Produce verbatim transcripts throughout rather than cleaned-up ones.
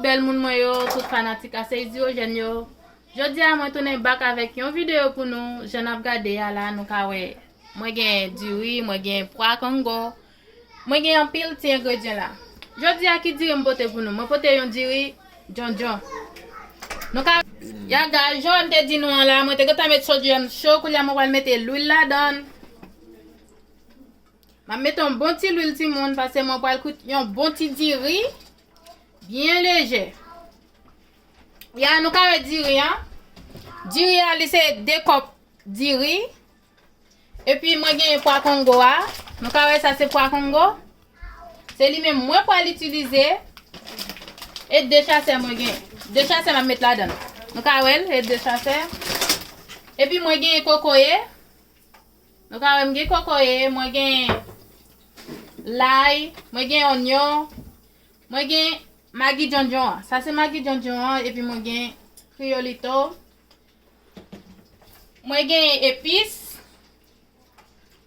Bèl moun mwen yo, tout fanatik Aseyiziyojèn yo. Jodi a mwen tounen back avèk yon videyo pou nou. Jan n ap gade a la, nou ka wè mwen gen diri, mwen gen pwa kongo, mwen gen anpil ti engredyan la. Jodi a ki diri m pote pou nou? Mwen pote yon diri djondjon. Nou ka, ya guys, jan m te di nou an la, mwen te gentan met chodyè m cho, koulye a mwen pral mete lwil ladan. M ap mete yon bon ti lwil timoun, paske mwen pral kwit yon bon ti diri, byen lejè. Ya, nou ka wè diri an. Diri a, li se de kòp diri. Epi mwen gen pwa kongo a. Nou ka wè sa se pwa kongo. Se li menm mwen pral itilize. E de chasè mwen gen. De chasè m ap met ladan. Nou ka wè l, e de chasè. Epi mwen gen kokoye. Nou ka wè m gen kokoye, mwen gen lay, mwen gen onyon, mwen gen magi djondjon an. Sa se magi djondjon an, epi mwen gen kriyolito. Mwen gen epis.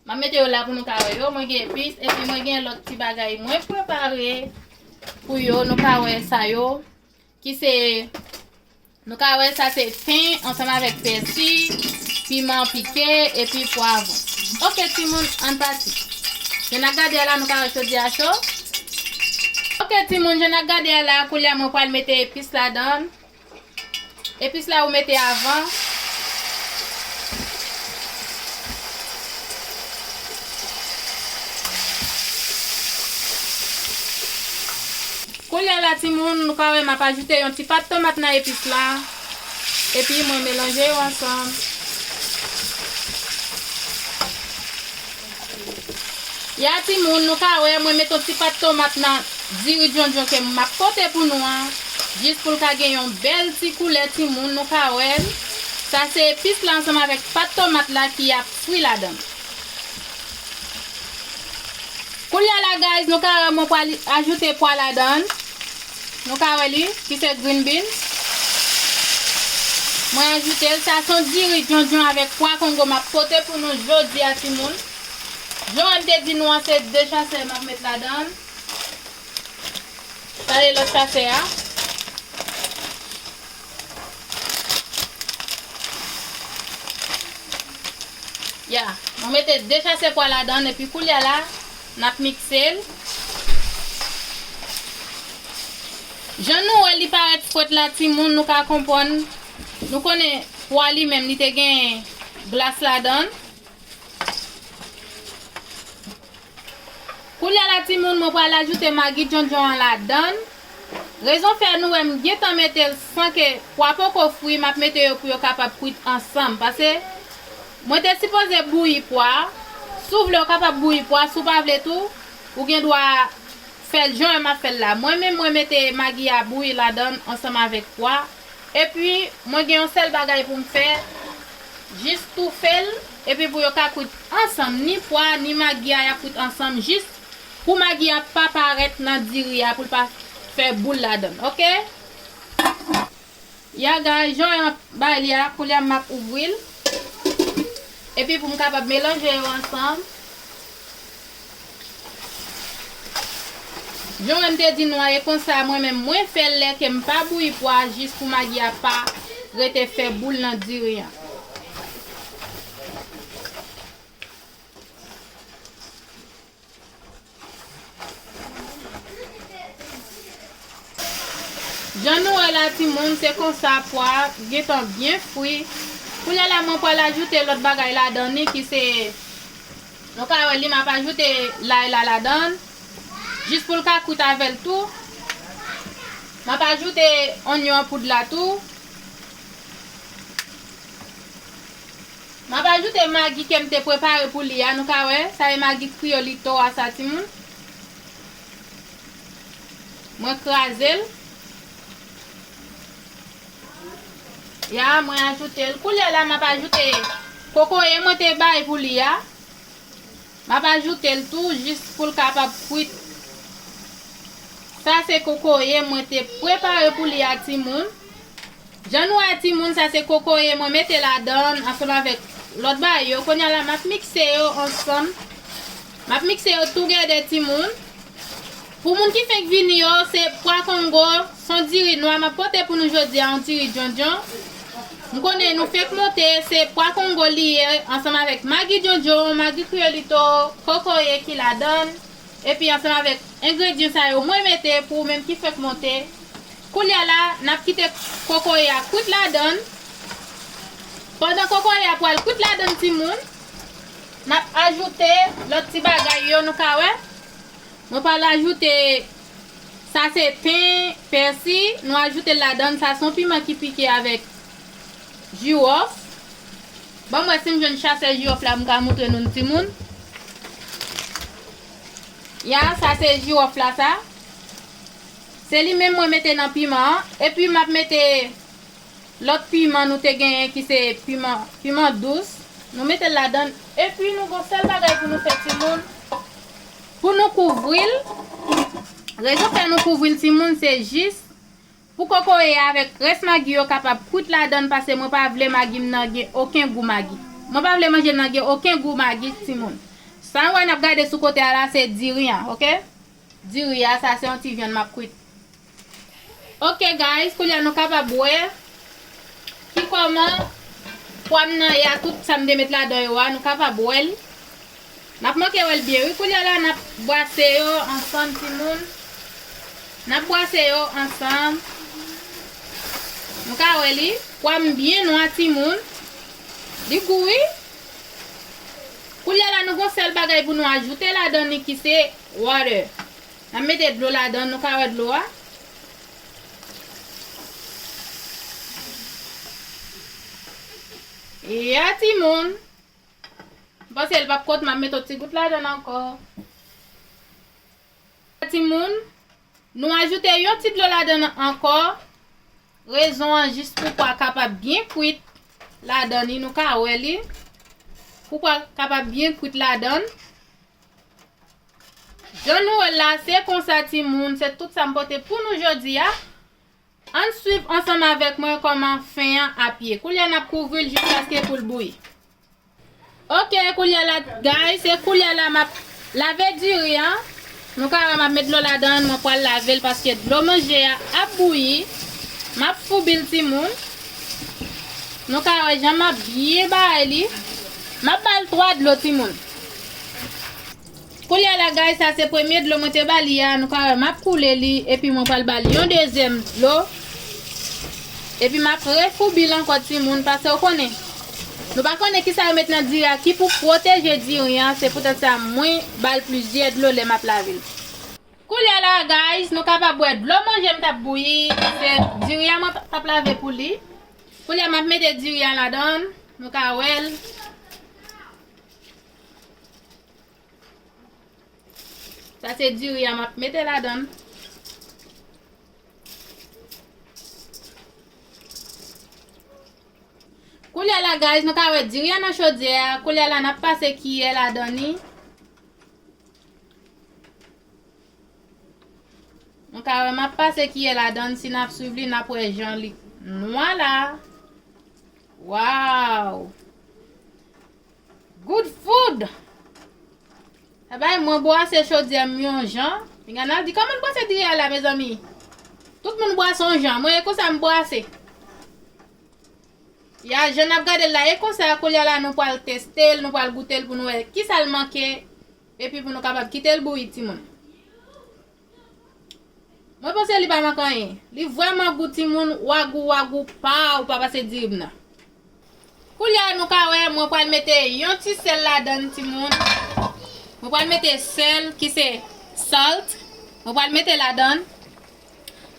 M ap mete yo la pou nou ka wè yo. Mwen gen epis, epi mwen gen lòt ti bagay mwen prepare pou yo. Nou ka wè sa yo. Ki se, nou ka wè sa se ten ansanm avèk pèsi, piman pike, epi pwavwon. Oke, timoun, ann pati. Jan n ap gade a la, nou ka wè chodyè a cho. Oke, timoun, jan n ap gade a la, koulye a mwen pral mete epis ladan. Epis la ou mete avan. Koulye a la, timoun, nou ka wè m ap ajoute yon ti pat tomat nan epis la. Epi mwen melanje yo ansanm. Ya timoun, nou ka wè mwen met yon ti pat tomat nan diri djondjon ke m ap pote pou nou an, jis pou l ka gen yon bèl ti koulè timoun, nou ka wè l. Sa se epis la ansanm avèk pat tomat la ki ap fri ladan. Koulye a la, guys, nou ka wè mwen pral ajoute pwa ladan. Nou ka wè li, ki se green bean. Mwen ajoute l. Sa se yon diri djondjon avèk pwa kongo m ap pote pou nou jodi a, timoun. Jan m te di nou an, se de chasè m ap met ladan. Sa e lòt chasè a. Ya, mwen mete de chasè pwa ladan, epi koulye a la, n ap mikse l. Jan nou wè li parèt frèt la, timoun, nou ka konprann. Nou konnen pwa li menm, li te gen glas ladan. Koulye a la, timoun, mwen pral ajoute magi djondjon an ladan. Rezon fè nou wè m gentan mete l san ke pwa poko fri, m ap mete yo pou yo kapab kwit ansanm. Paske mwen te sipoze bouyi pwa. Si w vle, w kapab bouyi pwa. Si w pa vle tou, ou gen dwa fè l jan m ap fè l la. Mwen menm, mwen mete magi a bouyi ladan ansanm avèk pwa. Epi, mwen gen yon sèl bagay pou m fè, jis toufe l, epi pou yo ka kwit ansanm, ni pwa, ni magi a, y ap kwit ansanm, jis pou magi a pa parèt nan diri a, pou l pa fè boul ladan, oke? Ya, guys, jan yon bay li a, koulye a m ap ouvri l. Epi pou m kapab melanje yo ansanm. Jan m te di nou an, e konsa mwen menm mwen fè l lè ke m pa bouyi pwa jis pou magi a pa rete fè boul nan diri an. Jan nou wè la, timoun, se konsa pwa gentan byen fri. Koulye a la, mwen pral ajoute lòt bagay ladan li ki se, nou ka wè li, m ap ajoute lay la ladan, jis pou l ka kwit avè l tou. M ap ajoute onyon an poud la tou. M ap ajoute magi ke m te prepare pou li a, nou ka wè, sa e magi kriyolito a sa, timoun. Mwen kraze l. Ya, mwen ajoute l. Koulye a la, m ap ajoute kokoye mwen te bay pou li a. M ap ajoute l tou, jis pou l kapab kwit. Sa se kokoye mwen te prepare pou li a, timoun. Jan nou wè, timoun, sa se kokoye mwen mete ladan ansanm avèk lòt bagay yo. Kounye a la, m ap mikse yo ansanm. M ap mikse yo together, timoun. Pou moun ki fenk vini yo, se pwa kongo, se yon diri nwa m ap pote pou nou jodi a, yon diri djondjon. M konnen nou fenk monte, se pwa kongo li ye, ansanm avèk magi djondjon, magi kriyolito, kokoye ki ladan l, epi ansanm avèk engredyan sa yo mwen mete pou ou menm ki fenk monte. Koulye a la, n ap kite kokoye a kwit ladan l. Pandan kokoye a pral kwit ladan l, timoun, n ap ajoute lòt ti bagay yo, nou ka wè. Mwen pral ajoute, sa se ten, pèsi, nou ajoute l ladan l. Sa se yon piman ki pike avèk jiwòf. Ban m wè si m jwenn chasè jiwòf la, m ka montre nou l, timoun. Ya, sa se jiwòf la, sa. Se li menm mwen mete nan piman an. Epi m ap mete lòt piman nou te genyen ki se piman, piman dous. Nou mete l ladan l. Epi nou gon sèl bagay pou nou fè, timoun. Pou nou kouvri l, rezon fè nou kouvri l, timoun, se jis pou kokoye a avèk rès magi yo kapab kwit ladan l, paske mwen pa vle magi m nan gen okenn gou magi. Mwen pa vle manje m nan gen okenn gou magi, timoun. Sa nou wè n ap gade sou kote a la, se diri an, oke? Diri a, sa se yon ti vyann m ap kwit. Ok guys, kounye a nou kapab wè ki kòman pwa m nan ye a, tout sa m te met ladan yo a, nou kapab wè l. N ap manke wè l byen wi. Kounye a la n ap bwase yo ansanm, timoun. N ap bwase yo ansanm. Nou ka wè li. Pwa m byen nwa, timoun. Li gou wi. Kounye a la nou gon sèl bagay pou nou ajoute ladan li ki se water. N ap mete dlo ladan, nou ka wè dlo a. Ya timoun. M panse l p ap kont, m ap mete yon ti gout ladan ankò. Timoun, nou ajoute yon ti dlo ladan ankò. Rezon an jis pou pwa kapab byen kwit ladan li, nou ka wè li. Pou pwa kapab byen kwit ladan. Jan nou wè l la, se konsa timoun, se tout sa m pote pou nou jodi a. Ann swiv ansanm avèk mwen kòman fen an ap ye. Koulye a n ap kouvri l jiskaske pou l bouyi. Ok, koulye a la, guys, se koulye a la m ap lave diri an. Nou ka wè m ap met dlo ladan l, mwen pral lave l paske dlo manje a ap bouyi. M ap foubi l timoun. Nou ka wè jan m ap byen bay li. M ap ba l twa dlo timoun. Koulye a la, guys, sa se premye dlo mwen te ba li a. Nou ka wè m ap koule li, epi mwen pral ba li yon dezyèm dlo. Epi m ap refoubi l ankò, timoun, paske w konnen. Nou pa konnen kisa yo met nan diri a ki pou pwoteje diri an, se poutèt sa mwen ba l plizyè dlo lè m ap lave l. Koulye a la, guys, nou kapab wè dlo manje m t ap bouyi, se diri a mwen t ap lave pou li. Koulye a m ap mete diri a ladan l, nou ka wè l. Sa se diri a m ap mete ladan l. Koulye a la, guys, nou ka wè diri a nan chodyè a. Koulye a la, n ap pase kiyè ladan li. Nou ka wè m ap pase kiyè ladan l, si n ap swiv li, n ap wè jan li nwa la. Waw! Good food! Sa bay mwen bwase chodyè m yon jan. Pinga n al di kòman n bwase diri a la, mezanmi. Tout moun bwase yon jan. Mwen, e konsa m bwase. Ya, jan n ap gade l la, e konsa, koulye a la, nou pral teste l, nou pral goute l pou nou wè kisa l manke. Epi pou nou kapab kite l bouyi, timoun. Mwen panse li pa manke anyen. Li vrèman gou, timoun, wagou, wagou, pa, ou pa pase diri m nan. Koulye a, nou ka wè, mwen pral mete yon ti sèl ladan l, timoun. Mwen pral mete sèl, ki se salt. Mwen pral mete ladan l.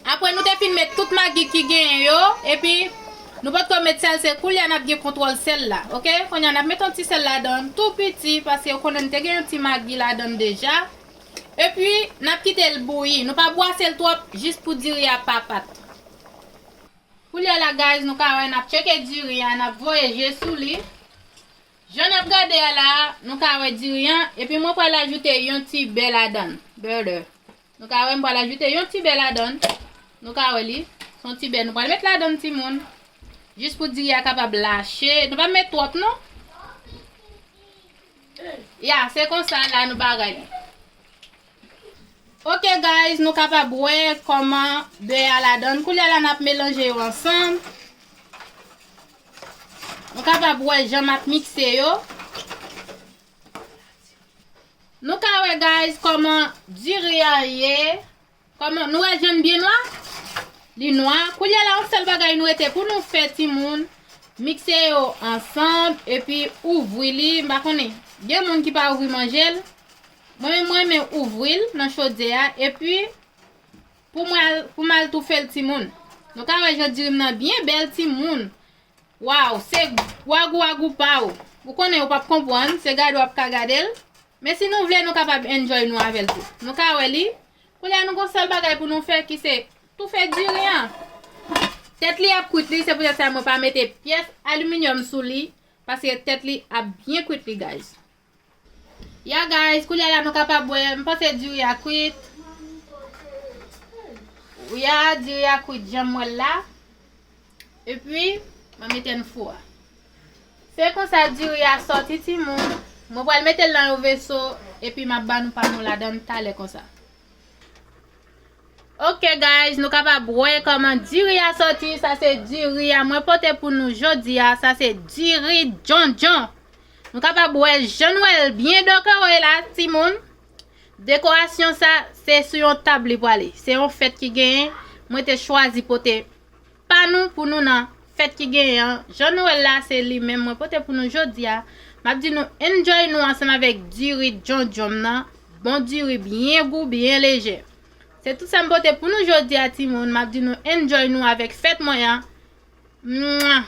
Apre nou te fin met tout magi ki genyen yo, epi nou potko met sèl, se koulye a n ap gen kontwòl sèl la, oke? Kounye a n ap met yon ti sèl ladan l, tou piti, paske ou konnen n te gen yon ti magi ladan l deja. Epi, n ap kite l bouyi. Nou pa bwase l twòp, jis pou diri a pa pat. Koulye a la, guys, nou ka wè n ap tcheke diri a, n ap voye je sou li. Jan n ap gade a la, nou ka wè diri an, epi mwen pral ajoute yon ti bè ladan l, butter. Nou ka wè m pral ajoute yon ti bè ladan l. Nou ka wè li, se yon ti bè nou pral met ladan l, timoun. Jis pou diri a kapab lache. Nou pa met twòp, non. Ya, se konsa la nou bagay li. Ok guys, nou kapab wè kòman bè a ladan. Koulye a la n ap melanje yo ansanm. Nou kapab wè jan m ap mikse yo. Nou ka wè guys kòman diri a ye. Kòman nou wè jan l byen nwa? Li nwa. Koulye a la yon sèl bagay nou rete pou nou fè timoun. Mikse yo ansanm epi ouvri li. M pa konnen. Gen moun ki pa ouvri manje l. Mwen menm mwen renmen ouvri l nan chodyè a epi pou mwen al, pou m al toufe l timoun. Nou ka wè jan diri m nan byen bèl timoun. Waw, se wagou wagou pa w. Ou konnen ou p ap konprann, se gade w ap ka gade l. Men si nou vle, nou kapab enjoy nou avè l tou. Nou ka wè li. Koulye a nou gon sèl bagay pou nou fè ki se toufe diri an. Tèt li ap kwit li, se poutèt sa mwen pa mete pyès aliminyòm sou li, paske tèt li ap byen kwit li, guys. Ya guys, koulye a la nou kapab wè, m panse diri a kwit. Ya, diri a kwit jan m wè l la. Epi, mwen mete n fou a. Se konsa diri a sòti timoun. Mwen pral mete l nan yon veso, epi m ap ba nou pa nou ladan talè konsa. Ok guys, nou kapab wè kòman diri a sòti. Sa se diri a mwen pote pou nou jodi a. Sa se diri djondjon. Nou kapab wè jan nou wè l byen dekore la, timoun. Dekorasyon sa, se sou yon tab li pwale. Se yon fèt ki genyen. Mwen te chwazi pote pa nou pou nou nan fèt ki genyen an. Jan nou wè l la, se li menm mwen pote pou nou jodi a. M ap di nou enjoy nou ansanm avèk diri djondjon m nan. Bon diri byen gou, byen lejè. Se tout sa m pote pou nou jodi a, timoun. M ap di nou enjoy nou avèk fèt mwen an. Mwa!